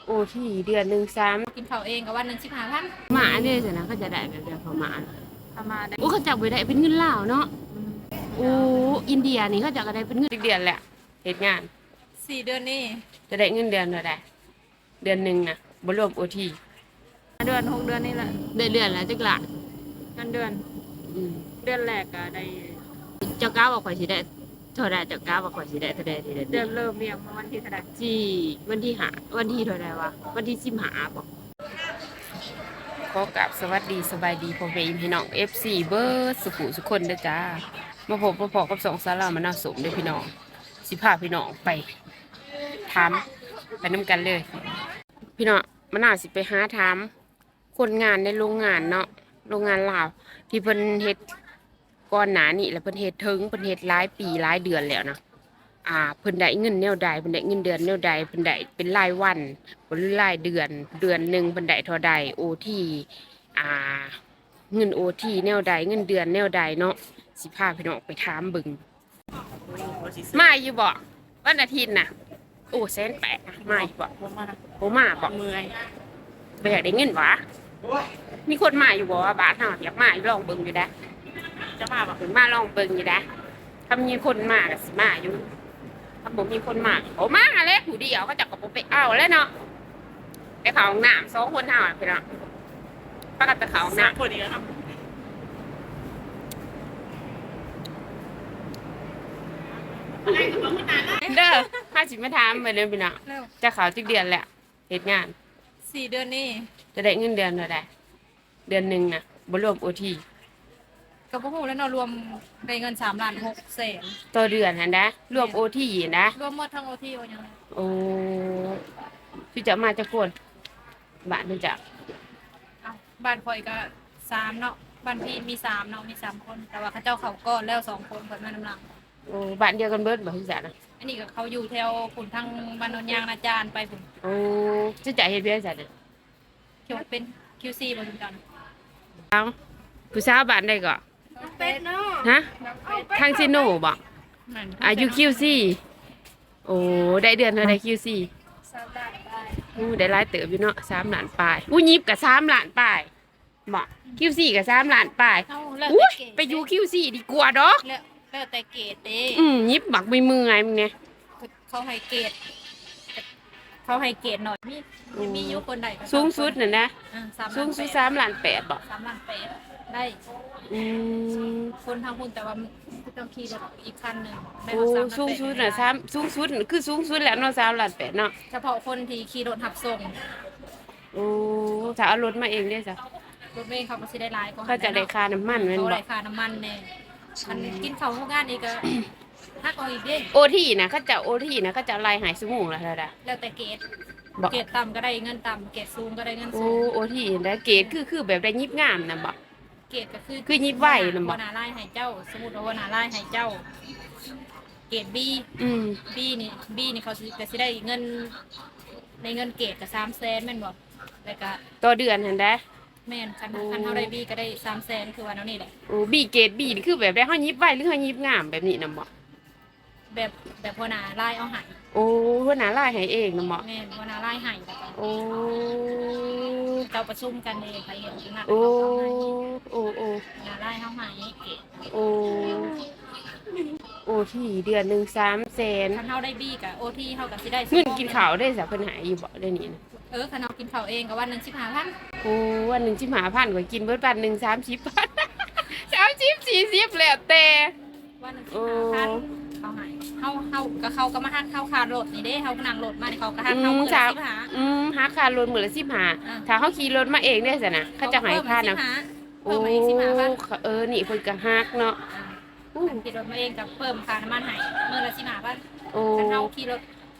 ໂອທີເດືອນໜຶ່ງສາມ ກິນເຂົ້າເອງກໍວັນໜຶ່ງສິບຫ້າພັນ. ມາອັນນີ້ຊັ້ນນະ ເຂົາຈະໄດ້ແບບເດີນເຂົ້າມາ ເຂົ້າມາໄດ້. ໂອ້ ເຂົາເຈົ້າບໍ່ໄດ້ເປັນເງິນລາວເນາະ. ອືມ ໂອ້ ອິນເດຍນີ້ເຂົາເຈົ້າກໍໄດ້ເປັນເງິນ ຈັກເດືອນແລ້ວເຮັດງານ? ສີ່ເດືອນນີ້. ຈະໄດ້ເງິນເດືອນເທົ່າໃດ? ເດືອນໜຶ່ງນະ ບໍ່ລວມໂອທີ. ເດືອນ ຫົກເດືອນນີ້ແຫຼະ. ໄດ້ເດືອນລະຈັກລ້ານ? ເງິນເດືອນ ອືມ ເດືອນແລກກໍໄດ້. ເຈົ້າກະວ່າຂ້ອຍຊິໄດ້ເທົ່າໃດ? ເຈົ້າກະວ່າຂ້ອຍຊິໄດ້ເທົ່າໃດ? ເດືອນເລີ່ມວຽກມາວັນທີເທົ່າໃດ? ສີ່ ວັນທີຫ້າ ວັນທີເທົ່າໃດວະ? ວັນທີສິບຫ້າບໍ? ຂໍກາບສະຫວັດດີສະບາຍດີພໍ່ແມ່ພີ່ນ້ອງເອັຟຊີເບິດສຸຂູສຸຄົນເດີຈ້າ. ມາພົບມາພໍ້ກັບຊ່ອງສາວລາວມະນາວສົ້ມເດີພີ່ນ້ອງ. ຊິພາພີ່ນ້ອງໄປ ຖາມໄປນຳກັນເລີຍ. ພີ່ນ້ອງ ມະນາວຊິໄປຫາຖາມຄົນງານໃນໂລງງານເນາະ ໂລງງານລາວທີ່ເພິ່ນເຮັດກ່ອນໜ້ານີ້ ແລ້ວເພິ່ນເຮັດເຖິງ ເພິ່ນເຮັດຫຼາຍປີຫຼາຍເດືອນແລ້ວນະ. ອ່າ ເພິ່ນໄດ້ເງິນແນວໃດ ເພິ່ນໄດ້ເງິນເດືອນແນວໃດ ເພິ່ນໄດ້ເປັນລາຍວັນບໍ່ ຫຼືລາຍເດືອນ ເດືອນໜຶ່ງເພິ່ນໄດ້ເທົ່າໃດ ໂອທີ ອ່າ ເງິນໂອທີແນວໃດ ເງິນເດືອນແນວໃດເນາະ. ຊິພາພີ່ນ້ອງໄປຖາມເບິ່ງ. ມາຢູ່ບໍ່ ວັນອາທິດນະ? ໂອ້ ແສນແປດນະ ມາຢູ່ບໍ່? ບໍ່ມາ ບໍ່ມາບໍ່? ເມື່ອຍ ບໍ່ຢາກໄດ້ເງິນຫວາ? ມີຄົນມາຢູ່ບໍ່? ບ້ານເຮົາຢາກມາຢູ່ ລອງເບິ່ງຢູ່ເດ້. ຈະມາບໍ່? ມາລອງເບິ່ງຢູ່ເດ້. ຄັນມີຄົນມາກໍຊິມາຢູ່ ຄັນບໍ່ມີຄົນມາກໍບໍ່ມາແຫຼະ ຜູ້ດຽວ ເຂົາເຈົ້າກໍບໍ່ໄປເອົາແຫຼະເນາະ. ໄປເຂົ້າຫ້ອງນ້ຳ ສອງຄົນເຮົາ ພີ່ນ້ອງ ພາກັນໄປເຂົ້າຫ້ອງນ້ຳ ສາມຄົນອີກແລ້ວເນາະ. ເດີ ພາຊິມາຖາມເບິ່ງເດີພີ່ນ້ອງ ເຈົ້າເຂົ້າຈັກເດືອນແລ້ວເຮັດງານ? ສີ່ເດືອນນີ້. ຈະໄດ້ເງິນເດືອນເທົ່າໃດ? ເດືອນໜຶ່ງນະ ບໍ່ລວມໂອທີ. ກໍບໍ່ຮູ້ແລ້ວເນາະ ລວມໄດ້ເງິນສາມລ້ານຫົກແສນ ຕໍ່ເດືອນຫັ້ນນະ ລວມໂອທີຫັ້ນນະ ລວມໝົດທັງໂອທີໂອຫຍັງ. ໂອ້ ຄືຈະມາຈັກຄົນ? ບ້ານເພິ່ນຈະ ເອົ້າ ບ້ານຂ້ອຍກໍສາມເນາະ ບ້ານພີ່ມີສາມເນາະ ມີສາມຄົນ ແຕ່ວ່າເຂົາເຈົ້າເຂົ້າກ່ອນແລ້ວສອງຄົນ ຂ້ອຍມານຳຫຼັງ. ໂອ້ ບ້ານດຽວກັນເບິດບໍ່ ຄືຊັ້ນນະ? ອັນນີ້ກໍເຂົາຢູ່ແຖວພຸ້ນ ທາງບ້ານໂນນຍາງນາຈານໄປພຸ້ນ. ໂອ້ ເຈົ້າຈະເຮັດວຽກໃສນະ? ເປັນຄິວຊີບໍ່ ເຈົ້ານະ? ເອົ້າ ຜູ້ສາວບ້ານໃດເກາະ? ເປັດເນາະ. ຮະ? ທາງເຊໂນບໍ່? ແມ່ນ ອ່າ ຢູ່ຄິວຊີ. ໂອ້ ໄດ້ເດືອນເທົ່າໃດຄິວຊີ? ສາມລ້ານປາຍ. ໂອ້ ໄດ້ຫຼາຍເຕີບຢູ່ເນາະ ສາມລ້ານປາຍ. ອູ້ ຍິບກໍສາມລ້ານປາຍ. ບໍ່ ຄິວຊີກໍສາມລ້ານປາຍ. ເອົ້າ ອຸ້ຍ ໄປຢູ່ຄິວຊີດີກວ່າດອກ ແລ້ວ ແລ້ວແຕ່ເກດເດ້. ອືມ ຍິບບັກເມື່ອຍໆ ມຶງແນ່. ເຂົາໃຫ້ເກດ ເຂົາໃຫ້ເກດໜ້ອຍ ມີ ອືມ ມີຢູ່ຄົນໃດກໍ ສູງສຸດນັ້ນນະ ເອີ ສາມລ້ານ ສູງສຸດສາມລ້ານແປດບໍ່? ສາມລ້ານແປດ ໄດ້. ອືມ ຄົນທາງພຸ້ນ ແຕ່ວ່າຕ້ອງຂີ່ລົດອີກຄັນໜຶ່ງໄດ້. ໂອ້ ສູງສຸດນະ ສາມ ສູງສຸດ ຄືສູງສຸດແລ້ວເນາະ ສາມລ້ານແປດເນາະ ສະເພາະຄົນທີ່ຂີ່ລົດຮັບສົ່ງ. ໂອ້ ຖ້າເອົາລົດມາເອງເດ້ຊະ? ລົດມາເອງເຂົາກໍຊິໄດ້ຫຼາຍກວ່າ ເຂົາຈະໄດ້ຄ່ານ້ຳມັນແມ່ນບໍ່? ເຂົາໄດ້ຄ່ານ້ຳມັນແດ່. ອືມ ອັນກິນເຂົ້າໂຮງງານນີ້ກໍຫັກອອກອີກເດ້. ໂອທີນະ ເຂົາເຈົ້າໂອທີນະ ເຂົາເຈົ້າໄລ່ໃຫ້ຊົ່ວໂມງລະເທົ່າໃດ? ແລ້ວແຕ່ເກດ ບໍ່ ເກດຕ່ຳກໍໄດ້ເງິນຕ່ຳ ເກດສູງກໍໄດ້ເງິນສູງ. ໂອ້ ໂອທີໄດ້ ເກດຄື ຄືແບບໄດ້ຍິບງາມນຳບໍ່? ເກດກໍຄື ຄືຍິບໄວນຳບໍ່? ຫົວໜ້າລາຍໃຫ້ເຈົ້າ ສົມມຸດວ່າຫົວໜ້າລາຍໃຫ້ເຈົ້າ ເກດບີ ອືມ ບີນີ້ ບີນີ້ເຂົາຊິ ກໍຊິໄດ້ເງິນ ໄດ້ເງິນເກດກໍສາມແສນແມ່ນບໍ່? ແລ້ວກໍຕໍ່ເດືອນຫັ້ນໃດ໋. ແມ່ນ ຄັນ ໂອ້ ຄັນເຮົາໄດ້ບີກໍໄດ້ສາມແສນ ຄືວ່າແນວນີ້ແຫຼະ. ໂອ້ ບີ ເກດບີນີ້ຄືແບບໃດ ເຮົາຍິບໄວ ຫຼືເຮົາຍິບງາມແບບນີ້ນຳບໍ່? ແບບ ແບບຫົວໜ້າລາຍເອົາໃຫ້. ໂອ້ ຫົວໜ້າລາຍໃຫ້ເອງນຳບໍ່? ແມ່ນ ຫົວໜ້າລາຍໃຫ້ ແລ້ວກໍ ໂອ້ ເຈົ້າປະຊຸມກັນເອງ ໃຜເຫັນຂະໜາດ ໂອ້ ເຂົາເອົາໃຫ້. ໂອ້ ໂອ້ ຫົວໜ້າລາຍເຮົາໃຫ້ເກດ. ໂອ້ ໂອທີເດືອນໜຶ່ງສາມແສນ. ຄັນເຮົາໄດ້ບີກໍໂອທີເຮົາກໍຊິໄດ້. ເງິນກິນເຂົ້າເດ້ຊະ ເພິ່ນໃຫ້ຢູ່ບໍ່ດຽວນີ້ນະ? ເອີ ຄັນເຮົາກິນເຂົ້າເອງກໍວັນໜຶ່ງສິບຫ້າພັນ. ໂອ້ ວັນໜຶ່ງສິບຫ້າພັນ ຂ້ອຍກິນເບິດວັນໜຶ່ງສາມສິບພັນ ສາມສິບ ສີ່ສິບ ແລ້ວແຕ່. ວັນໜຶ່ງສິບຫ້າພັນ ໂອ້ ເຂົາໃຫ້ ເຮົາ ເຮົາ ກໍເຂົາກໍມາຫັກເຮົາຄ່າລົດນີ້ເດ້ ເຮົານັ່ງລົດມານີ້ ເຂົາກໍຫັກເຮົາ ອືມ ມື້ລະສິບຫ້າ. ອືມ ຫັກຄ່າລົດມື້ລະສິບຫ້າ. ອ່າ ຖ້າເຮົາຂີ່ລົດມາເອງເດ້ຊັ້ນນະ ເຂົາຈະໃຫ້ຄ່ານຳ. ໂອ້ ເອີ ນີ້ເພິ່ນກໍຫັກເນາະ. ອ່າ ໂອ້ ຄັນຂີ່ລົດມາເອງກໍເພີ່ມຄ່ານ້ຳມັນໃຫ້ມື້ລະສິບຫ້າພັນ. ໂອ້ ຄັນເຮົາຂີ່ລົດ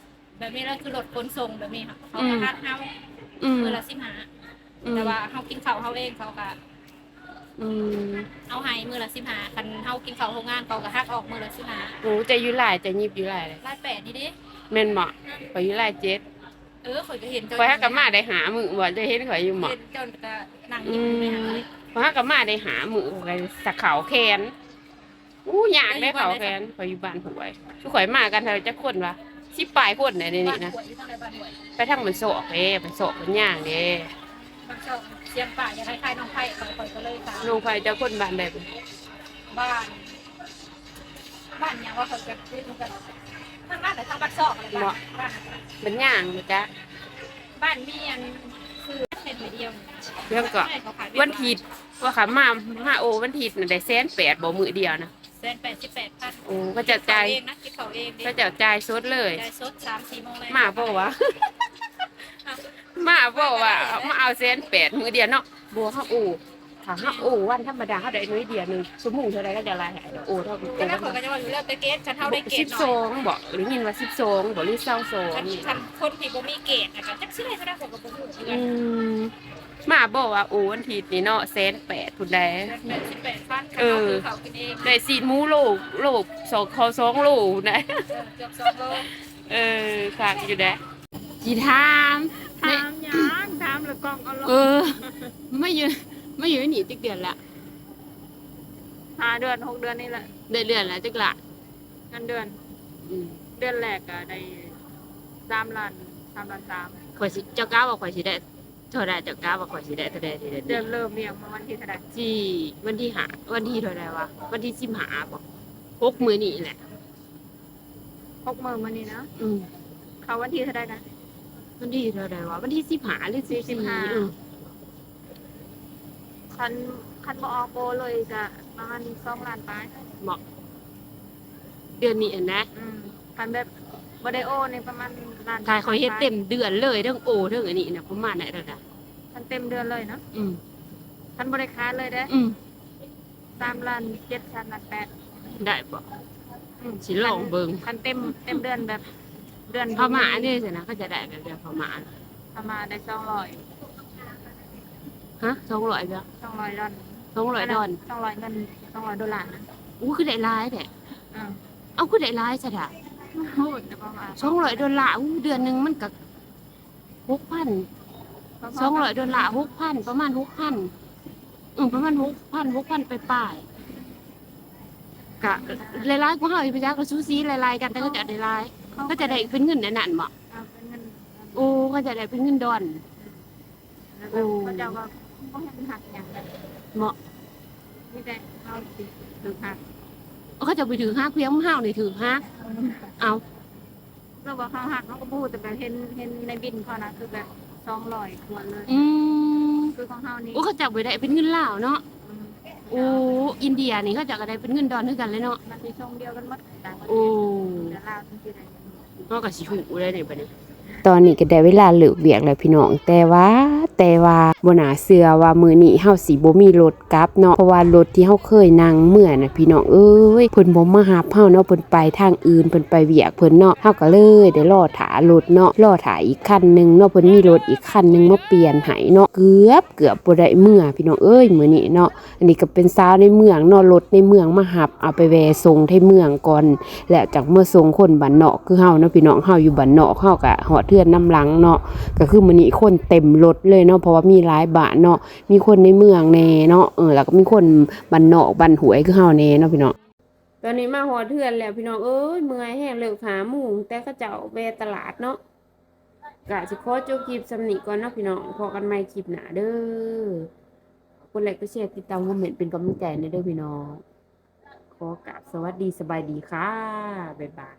ແບບນີ້ລະ ຄືລົດຂົນສົ່ງແບບນີ້ ເຂົາ ອືມ ກໍຫັກເຮົາ ອືມ ມື້ລະສິບຫ້າ. ອືມ ແຕ່ວ່າເຮົາກິນເຂົ້າເຮົາເອງ ເຂົາກໍ ອືມ ເອົາໃຫ້ມື້ລະສິບຫ້າ. ຄັນເຮົາກິນເຂົ້າໂຮງງານ ເຂົາກໍຫັກອອກມື້ລະສິບຫ້າ. ໂອ້ ເຈົ້າຢູ່ລາຍ ເຈົ້າຍິບຢູ່ລາຍໃດ? ລາຍແປດນີ້ເດ້. ແມ່ນບໍ່? ອືມ ຂ້ອຍຢູ່ລາຍເຈັດ. ເອີ ຂ້ອຍກໍເຫັນເຈົ້າ ຂ້ອຍຫາກັບມາໄດ້ຫ້າມື້ບໍ່? ເຈົ້າເຫັນຂ້ອຍຢູ່ບໍ່? ເຫັນເຈົ້າກໍນັ່ງ ອືມ ຍິບຢູ່ໃນຫັ້ນເດ້. ຂ້ອຍຫາກັບມາໄດ້ຫ້າມື້ ຂ້ອຍກໍສັກເຂົ້າແຂນ. ອູ້ ຍາກເດ້ ເຂົ້າແຂນ. ຂ້ອຍຢູ່ບ້ານຫ້ວຍ ຄືຂ້ອຍມາກັນເທົ່າຈັກຄົນວະ? ສິ ສິບປາຍຄົນໃດນີ້ນະ. ບ້ານຫ້ວຍຢູ່ທາງໃດ? ບ້ານຫ້ວຍ ໄປທາງບ້ານຊອກເດ້ ບ້ານຊອກ ບ້ານຍ່າງເດ້. ບ້ານຊອກ ຊຽງປ່າ ຢາກຄ້າຍໆ ໜອງໄຜ່ ຂ້ອຍ ຂ້ອຍກໍເລີຍ ນ້ອງໄຜ່ ເຈົ້າຄົນບ້ານໃດ? ບ້ານ ບ້ານຫຍັງວະ ຂ້ອຍກໍລືມກັນ ທາງບ້ານໃດ? ທາງບ້ານຊອກ ແລ້ວ ບ້ານ ບ້ານ ບ້ານຍ່າງບໍ່ຈັກ ບ້ານມີອັນ ຊື່ເປັນມື້ດຽວ ເລື່ອງກໍ ວັນທິດ ວ່າຂ້າມາ ມາໂອວັນທິດນະ ໄດ້ແສນແປດບໍ່ ມື້ດຽວນະ? ແສນແປດສິບແປດພັນ. ໂອ້ ເຂົາເຈົ້າຈ່າຍ ກິນເຂົ້າເອງນະ ກິນເຂົ້າເອງເດ້ ເຂົາເຈົ້າຈ່າຍສົດເລີຍ ຈ່າຍສົດ ສາມສີ່ໂມງແລງ ມາບໍ່ວະ? ມາບໍ່ວະ? ມາເອົາແສນແປດມື້ດຽວເນາະ. ບໍ່ ເຮົາໂອ ຖ້າເຮົາໂອວັນທຳມະດາ ເຮົາໄດ້ໜ້ອຍດຽວໜຶ່ງ ຊົ່ວໂມງເທົ່າໃດເຂົາຈະໄລ່ໃຫ້? ໂອເທົ່າ ໂອ ແຕ່ວ່າຂ້ອຍກໍຍັງວ່າຢູ່ແລ້ວແຕ່ເກດ ຄັນເຮົາໄດ້ເກດ ສິບສອງບໍ່ ໄດ້ຍິນວ່າສິບສອງບໍ່ ຫຼືຊາວສອງ ຄັນ ຄັນຄົນທີ່ບໍ່ມີເກດນະ ກໍຈັກຊິໄດ້ເທົ່າໃດ ຂ້ອຍກໍບໍ່ຮູ້ຄືກັນ. ອືມ ມາບໍ່ວ່າ ໂອ ວັນທິດນີ້ເນາະ ແສນແປດພຸ້ນໃດ໋ ແສນແປດສິບແປດພັນ. ເອີ ເຮົາຊື້ເຂົ້າກິນເອງ ໄດ້ຊີ້ນໝູໂລ ໂລສອງ ເຂົ້າສອງໂລພຸ້ນໃດ໋. ເອີ ເກືອບສອງໂລ. ເອີ ຄັກຢູ່ໃດ໋. ຊິຖາມ ຖາມຫຍັງ? ຖາມແລ້ວກ້ອງເອົາລົງ. ເອີ ມາຢູ່ ມາຢູ່ນີ້ຈັກເດືອນລະ? ຫ້າເດືອນ ຫົກເດືອນນີ້ແຫຼະ. ໄດ້ເດືອນລະຈັກລ້ານ? ເງິນເດືອນ ອືມ ເດືອນແລກກໍໄດ້ສາມລ້ານ ສາມລ້ານສາມ. ຂ້ອຍຊິ ເຈົ້າກະວ່າຂ້ອຍຊິໄດ້ ເທົ່າໃດ? ເຈົ້າກະວ່າຂ້ອຍຊິໄດ້ເທົ່າໃດ? ເດືອນເລີ່ມວຽກມາວັນທີເທົ່າໃດ? ສີ່ ວັນທີຫ້າ ວັນທີເທົ່າໃດວະ? ວັນທີສິບຫ້າບໍ່? ຫົກມື້ນີ້ແຫຼະ ຫົກມື້ມື້ນີ້ເນາະ. ອືມ ເຂົ້າວັນທີເທົ່າໃດນະ? ວັນທີເທົ່າໃດວະ? ວັນທີສິບຫ້າ ຫຼືສິບສີ່ ສິບຫ້າ. ອືມ ຄັນ ຄັນບໍ່ອອກໂອເລີຍກະປະມານສອງລ້ານປາຍ. ເໝາະ ເດືອນນີ້ຫັ້ນນະ. ອືມ ຄັນແບບບໍ່ໄດ້ໂອນີ້ປະມານລ້ານ ຖ້າຂ້ອຍເຮັດເຕັມເດືອນເລີຍ ທັງໂອທັງອັນນີ້ນະ ປະມານເທົ່າໃດ? ຄັນເຕັມເດືອນເລີຍເນາະ. ອືມ ຄັນບໍ່ໄດ້ຂາດເລີຍເດ້. ອືມ ສາມລ້ານເຈັດ ສາມລ້ານແປດ. ໄດ້ບໍ່? ອືມ ຊິລອງເບິ່ງ. ຄັນເຕັມ ເຕັມເດືອນແບບ ເດືອນພະມ້າເດ້ຊັ້ນນະ ເຂົາຈະໄດ້ແບບເດືອນພະມ້າ. ພະມ້າໄດ້ສອງຮ້ອຍ. ຮະ? ສອງຮ້ອຍເດີ? ສອງຮ້ອຍດອນ. ສອງຮ້ອຍດອນ. ສອງຮ້ອຍເງິນ ສອງຮ້ອຍໂດລານະ. ໂອ້ ຄືໄດ້ຫຼາຍແທ້? ເອີ ເອົ້າ ຄືໄດ້ຫຼາຍຊະດາ? ໂຫດແຕ່ປະມານ ສອງຮ້ອຍໂດລາ. ໂອ້ ເດືອນໜຶ່ງມັນກະຫົກພັນ ປະມານ ສອງຮ້ອຍໂດລາ ຫົກພັນ ປະມານຫົກພັນ. ອືມ ປະມານຫົກພັນ ຫົກພັນປາຍໆ. ກະຫຼາຍໆກວ່າເຮົາອີກ ໄປຈັກ ກະສູສີຫຼາຍໆກັນ ແຕ່ເຂົາເຈົ້າໄດ້ຫຼາຍ ເຂົາເຈົ້າໄດ້ເປັນເງິນອັນນັ້ນເບາະ? ເອີ ເປັນເງິນ ໂອ້ ເຂົາເຈົ້າໄດ້ເປັນເງິນດອນ. ອືມ ແລ້ວກໍ ໂອ້ ເຂົາເຈົ້າກໍບໍ່ເຫັນຮັກຫຍັງເດ ເໝາະ ມີແຕ່ເຮົາຊິຖືກຮັກ. ເຂົາເຈົ້າໄປຖືກຮັກພຽງ ເຮົານີ້ຖືກຮັກ. ອືມ ເອົ້າ ແລ້ວວ່າເຮົາຮັກ ເຮົາກໍບໍ່ຮູ້ ແຕ່ແບບເຫັນ ເຫັນໃນບິນເຂົານະ ຄືແບບສອງຮ້ອຍກວ່າເລີຍ. ອືມ ຄືຂອງເຮົານີ້ ໂອ້ ເຂົາເຈົ້າໄປໄດ້ເປັນເງິນລາວເນາະ. ອືມ ໂອ້ ອິນເດຍນີ້ເຂົາເຈົ້າກໍໄດ້ເປັນເງິນດອນຄືກັນເລີຍເນາະ. ມັນຊິຊົງດຽວກັນໝົດ ຕ່າງປະເທດ ໂອ້ ແຕ່ລາວຈັ່ງຊີ້ໄດ້. ເຮົາກໍຊິຮູ້ໄດ້ນີ້ບັດນີ້. ຕອນນີ້ກໍໄດ້ເວລາເລີກວຽກແລ້ວພີ່ນ້ອງ ແຕ່ວ່າ ແຕ່ວ່າບໍ່ໜ້າເຊື່ອວ່າມື້ນີ້ເຮົາຊິບໍ່ມີລົດ ກັບເນາະ ເພາະວ່າລົດທີ່ເຮົາເຄີຍນັ່ງເມື່ອນະ ພີ່ນ້ອງເອີຍ ເພິ່ນບໍ່ມາຮັບເຮົາເນາະ ເພິ່ນໄປທາງອື່ນ ເພິ່ນໄປວຽກເພິ່ນເນາະ. ເຮົາກໍເລີຍໄດ້ລໍຖ້າລົດເນາະ ລໍຖ້າອີກຄັນໜຶ່ງເນາະ ເພິ່ນມີລົດອີກຄັນໜຶ່ງມາປ່ຽນໃຫ້ເນາະ. ເກືອບ ເກືອບບໍ່ໄດ້ເມືອພີ່ນ້ອງເອີຍ ມື້ນີ້ເນາະ. ອັນນີ້ກໍເປັນສາວໃນເມືອງເນາະ ລົດໃນເມືອງມາຮັບ ເອົາໄປແວ່ສົ່ງໄທເມືອງກ່ອນ ແລ້ວຈັ່ງມາສົ່ງຄົນບ້ານນອກຄືເຮົາເນາະ ພີ່ນ້ອງ. ເຮົາຢູ່ບ້ານນອກ ເຮົາກໍຮອດເຮືອນນຳຫຼັງເນາະ. ກໍຄືມື້ນີ້ຄົນເຕັມລົດເລີຍເນາະ ເພາະວ່າມີຫຼາຍບ້ານເນາະ ມີຄົນໃນເມືອງແດ່ເນາະ ເອີ ແລ້ວກໍມີຄົນບ້ານນອກບ້ານຫ້ວຍຄືເຮົາແດ່ເນາະ ພີ່ນ້ອງ. ຕອນນີ້ມາຮອດເຮືອນແລ້ວພີ່ນ້ອງເອີຍ ເມື່ອຍແຮງ ເລີກຫ້າໂມງ ແຕ່ເຂົາເຈົ້າແວ່ຕະຫຼາດເນາະ. ກະຊິຂໍຈົບຄລິບສ່ຳນີ້ກ່ອນເນາະພີ່ນ້ອງ ພໍ້ກັນໃໝ່ຄລິບໜ້າເດີ. ກົດໄລ ກົດແຊ ຕິດຕາມ ຄອມເມັນ ເປັນກຳລັງໃຈແດ່ເດີພີ່ນ້ອງ. ຂໍກາບສະຫວັດດີ ສະບາຍດີຄ່ະ ບາຍບາຍ.